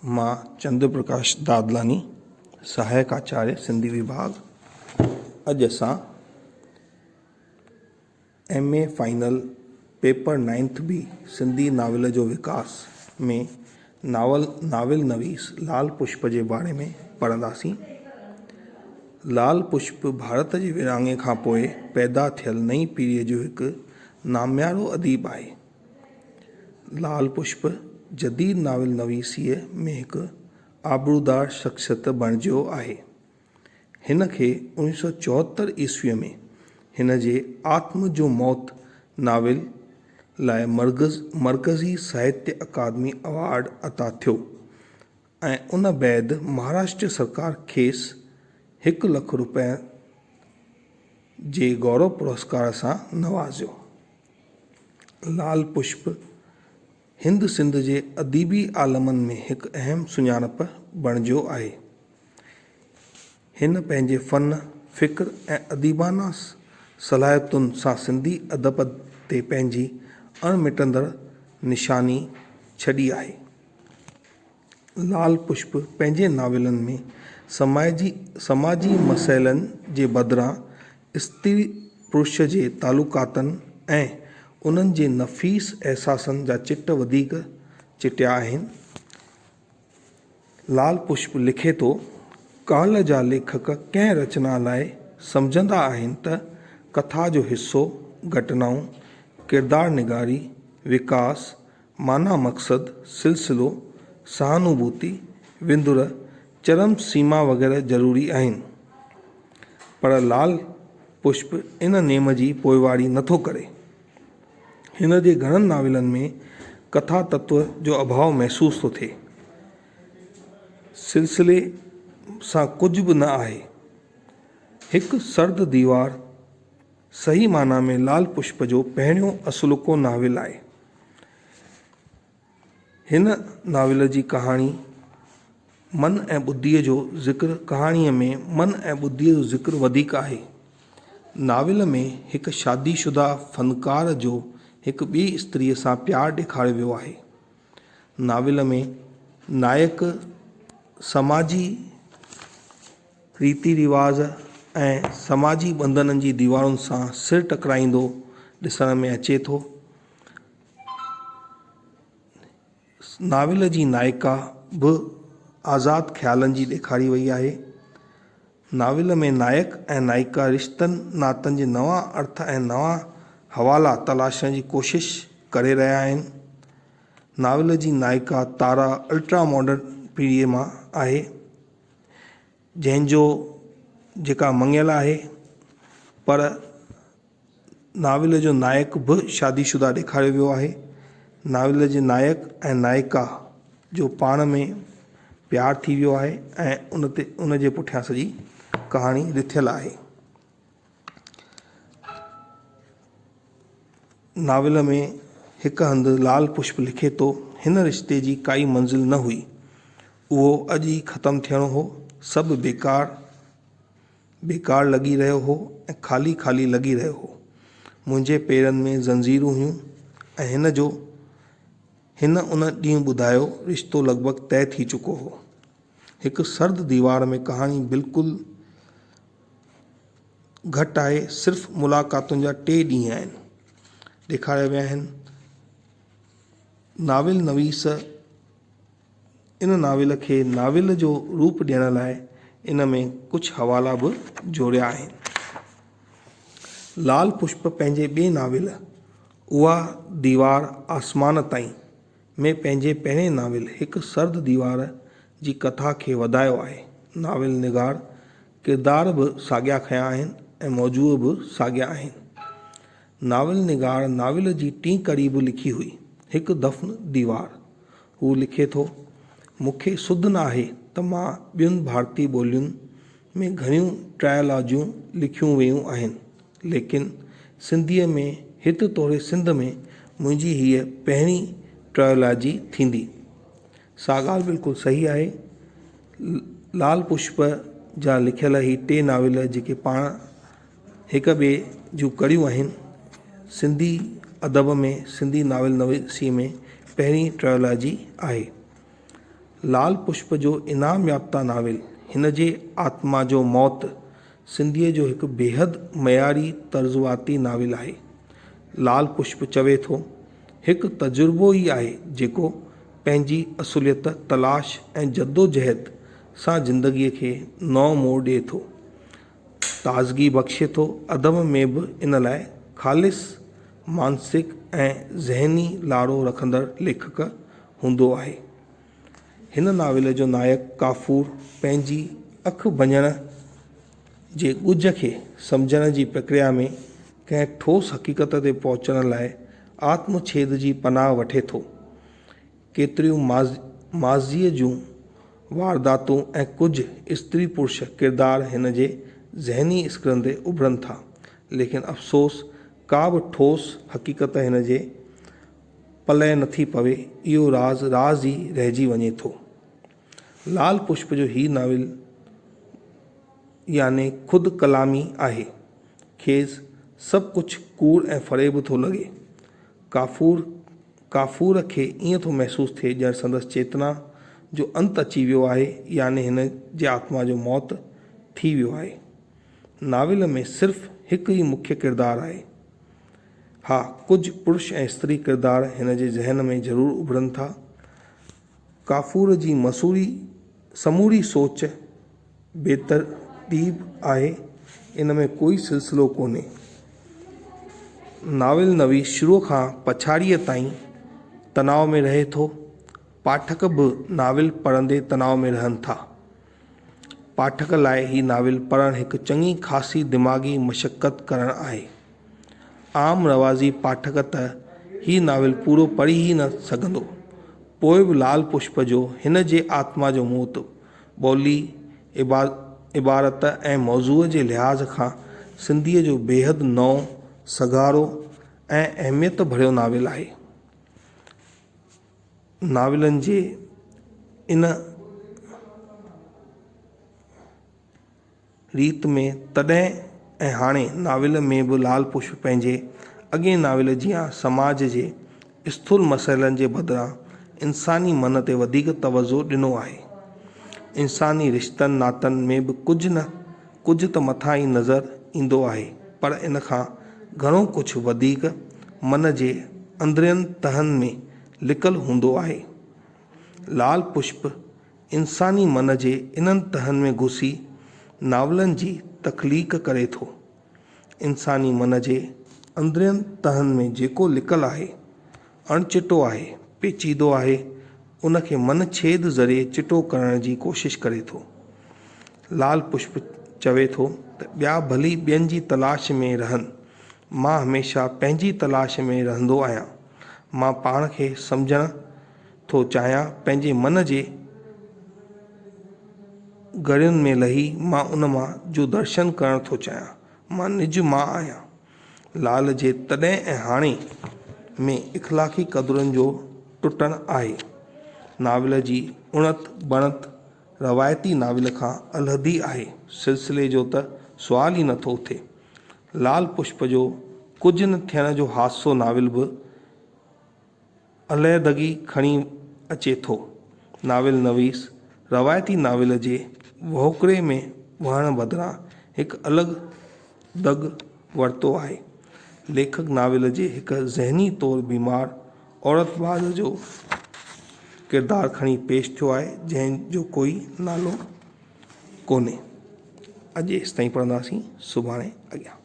مان چندر پرڪاش دادلاڻي، سهائڪ آچاريه سنڌي وڀاڳ، اڄ اسان M A final paper ninth B Sindhi novel جو وڪاس ۾ ناول ناول نويس لال پشپ جي باري ۾ پڙهنداسين. لال پشپ ڀارت جي ورهاڱي کان پوء پيدا ٿيل نئين پيڙهيء جو هڪ ناميارو اديب آهي. لال پشپ جديد ناول نويسيء ۾ هڪ آبرودار شخصيت بڻجيو آهي. هن کي اوڻيهه سؤ چوهتر عيسويء ۾ هن جي آتم جو موت ناول لاء مرڪزي ساهتيه اڪادمي ايوارڊ عطا ٿيو ۽ ان بعد مهاراشٽر سرڪار کيس هڪ لک روپين جي گورو پرسڪار سان نوازيو. لال پشپ هند سنڌ جي اديبي عالمن ۾ هڪ اهم سڃاڻپ بڻجيو آهي. هن پنهنجي فن، فڪر ۽ اديبانه صلاحيتن سان سنڌي ادب تي پنهنجي اڻ مٽندڙ نشاني ڇڏي آهي. لال پشپ پنهنجي ناولن ۾ سماجي سماجي مسئلن جي بدران استري پرش جي تعلقاتن ۽ انهن جي نفيس احساسن جا چٽ وڌيڪ چٽيا آهن. لال پشپ لکي ٿو، ڪالهه جا ليکڪ ڪنهن رچنا لاء سمجهندا آهن ته ڪٿا جو حصو، گهٽنائون، ڪردار نگاري، وڪاس، معنيٰ مقصد، سلسلو، سهانوڀوتي، وندر، چرم سيما وغيره ضروري آهن. پر لال پشپ ان نيم جي پوئواري نٿو ڪري. هن جي گهڻن ناولن ۾ ڪٿا تتو جو اڀاء محسوس ٿو ٿئي. سلسلي سان ڪجهه به نه آهي. هڪ سرد ديوار صحيح معنيٰ ۾ لال پشپ جو پهريون اصلوڪو ناول آهي. هن ناول جي ڪهاڻي من ۽ ٻڌيء جو ذڪر ڪهاڻيء ۾ من ۽ ٻڌيء جو ذڪر وڌيڪ آهي. ناول ۾ هڪ شادي شده فنڪار جو هڪ ٻي استريء سان پيار ڏيکاريو ويو آهي. ناول ۾ نائڪ سماجي ريتي رواج ۽ سماجي ٻنڌنن جي ديوارن سان سر ٽڪرائيندو ڏسڻ ۾ اچي ٿو. ناول جي نائڪا به آزاد خيالن جي ڏيکاري وئي آهي. ناول ۾ نائڪ ۽ نائڪا رشتن ناتن جي نوان ارٿ ۽ نوان حوالا تلاشڻ جي ڪوشش ڪري رهيا آهن. ناول جي نائڪا تارا الٽرا ماڊرن پيڙهيء مان آهي، جنهن جو جيڪا مڱيل آهي پر ناول جو نائڪ به شادي شده ڏيکاريو ويو آهي. ناول جي نائڪ ۽ نائڪا جو پاڻ ۾ پيار ٿي ويو آهي ۽ ان تي ان جي پٺيان سڄي ڪهاڻي رٿيل آهي. ناول ۾ هڪ هنڌ لال پشپ لکي ٿو، هن رشتي جي ڪائي منزل نه هئي. اهو اڄ ئي ختم ٿيڻو هو. سڀ بيڪار بيڪار لڳي رهيو هو ۽ خالي خالي لڳي رهيو هو. منهنجي پيرن ۾ زنجيرون هيون ۽ هن جو هن ان ڏينهن ٻڌايو رشتو لڳ ڀڳ طئي ٿي چڪو هو. هڪ سرد ديوار ۾ ڪهاڻي بلڪل گهٽ آهي صرف ملاقاتن جا ٽي ڏينهن آهن ڏيکاريا ويا آهن. ناول نويس ان ناول کي ناول جو روپ ڏيڻ لاء ان ۾ ڪجهه حوالا به جوڙيا آهن. لال پشپ پنهنجي ٻئي ناول اها ديوار آسمان تائين ۾ پنهنجي پهرين ناول هڪ سرد ديوار جي ڪٿا کي وڌايو آهي. ناول نگار ڪردار به ساڳيا کنيا آهن ۽ موضوع به ساڳيا آهن. ناول نگار ناول جي ٽين ڪڙي به لکي هئي، هڪ دفن ديوار. هو لکي ٿو، مون کي سڌ نه آهي ته مان ٻين ڀارتي ٻولين ۾ گهڻيون ٽرائلاجيون لکيون ويون آهن، ليڪن سنڌيء ۾ هت توڙي سنڌ ۾ منهنجي هيء پهرين ٽرائلاجي ٿيندي. سا ڳالهه بلڪل صحيح آهي. لال پشپ جا لکيل هي ٽي ناول جيڪي پاڻ هڪ ٻئي جون ڪڙيون آهن. سنڌي ادب ۾ سنڌي ناول نويسيء ۾ پهرين ٽريولاجي آهي. لال پشپ جو انعام يافته ناول هن جي آتما جو موت سنڌيء جو هڪ بيحد معياري ترجواتي ناول آهي. لال پشپ چوي ٿو، هڪ تجربو ئي آهي جيڪو پنهنجي اصليت، تلاش ۽ جدوجهد سان زندگيء کي نئون موڙ ڏئي ٿو. تازگي بخشي ٿو. ادب ۾ به ان لاء خالص مانسڪ ۽ ذهني لاڙو رکندڙ ليکڪ هوندو آهي. هن ناول جو نائڪ ڪافور پنهنجي اک ڀڃڻ جي ڳجهه کي سمجهڻ جي پرڪريا ۾ ڪنهن ٺوس حقيقت تي پهچڻ لاء آتم ڇيد جي پناهه وٺي ٿو. ڪيتريون ماضيء جون وارداتون ۽ ڪجهه استري پرش ڪردار هن جي ذهني اسڪرن تي اڀرن ٿا، ليڪن افسوس ڪا به ٺوس حقيقت هن جي پلئه نٿي پوي، اهو راز راز ئي رهجي وڃي ٿو. لال پشپ جو هي ناول يعني خود ڪلامي آهي. کيس سڀ ڪجهه ڪوڙ ۽ فريب ٿو لڳي. ڪافور ڪافور کي ائين ٿو محسوس ٿئي ڄڻ سندس چيتنا جو انت اچي ويو آهي يعني هن جي آتما جو موت ٿي ويو آهي. ناول ۾ صرف هڪ ئي مکيه ڪردار آهي. ها ڪجهه پرش ۽ استري ڪردار هن جي ذهن ۾ ضرور اڀرن ٿا. ڪافور جي مسوري سموري سوچ بي ترتيب آهي، ان ۾ ڪوئي سلسلو ڪونهي. ناول نويس شروع کان پڇاڙيء تائين تناء ۾ رهي ٿو. پاٺڪ به ناول پڙهندي تناء ۾ رهن ٿا. پاٺڪ لاء هي ناول پڙهڻ هڪ چڱي خاصي دماغي مشقت ڪرڻ آهي. عام رواجي پاٺڪ ته هي ناول پورو پڙهي ئي نه سگهندو. پوء به لال پشپ جو هن جي آتما جو موت ٻولي، عبارت ۽ موضوع جي لحاظ کان سنڌيء جو بيحد نئون، سگهارو ۽ اهميت ڀريو ناول آهي. ناولن جي ان ريت ۾ تڏهن ۽ هاڻي ناول ۾ به لال پشپ پنهنجي اڳئين ناول جيان سماج جي اسٿول مسئلن جي بدران انساني من تي وڌيڪ توجهه ڏنو آهي. انساني رشتن ناتن ۾ به ڪجهه نه ڪجهه ته مٿان ئي نظر ايندو آهي پر ان کان گهڻو ڪجهه وڌيڪ من جي اندرين تهن ۾ لڪل هوندو آهي. لال پشپ انساني من جي انهن تهن ۾ گهسي ناولن جي تخليق ڪري ٿو. انساني من جي اندرين تهن ۾ جيڪو لڪل آهي، اڻ چٽو آهي، پيچيدو آهي، ان کي من ڇيد ذريعي چٽو ڪرڻ جي ڪوشش ڪري ٿو. لال پشپ چوي ٿو ته ٻيا ڀلي ٻين جي تلاش ۾ رهن، مان هميشه پنهنجي تلاش ۾ رهندو آهيان. مان پاڻ کي سمجهڻ ٿو چاهيان، پنهنجي من جي گهڙين ۾ لهي مان ان مان جو درشن ڪرڻ ٿو چاهيان. مان نج مان آهيان. لال جي تڏهن ۽ هاڻي ۾ اخلاقي قدرن جو ٽٽڻ آهي. ناول جي اڻت بڻت روايتي ناول کان علحدي آهي. سلسلي جو ته سوال ئي نٿو اٿي. لال پشپ جو ڪجهه نه ٿيڻ جو حادثو ناول به علحدگي کڻي اچي ٿو. ناول نويس روايتي ناول جي وهڪري ۾ وهڻ بدران هڪ الڳ دڳ ورتو آهي. ليکڪ ناول جي هڪ ذهني طور بيمار عورت باز جو ڪردار کڻي پيش ٿيو آهي، جنهن جو ڪوئي نالو ڪونهي. اڄ ايستائين پڙهنداسين، سڀاڻي اڳيان.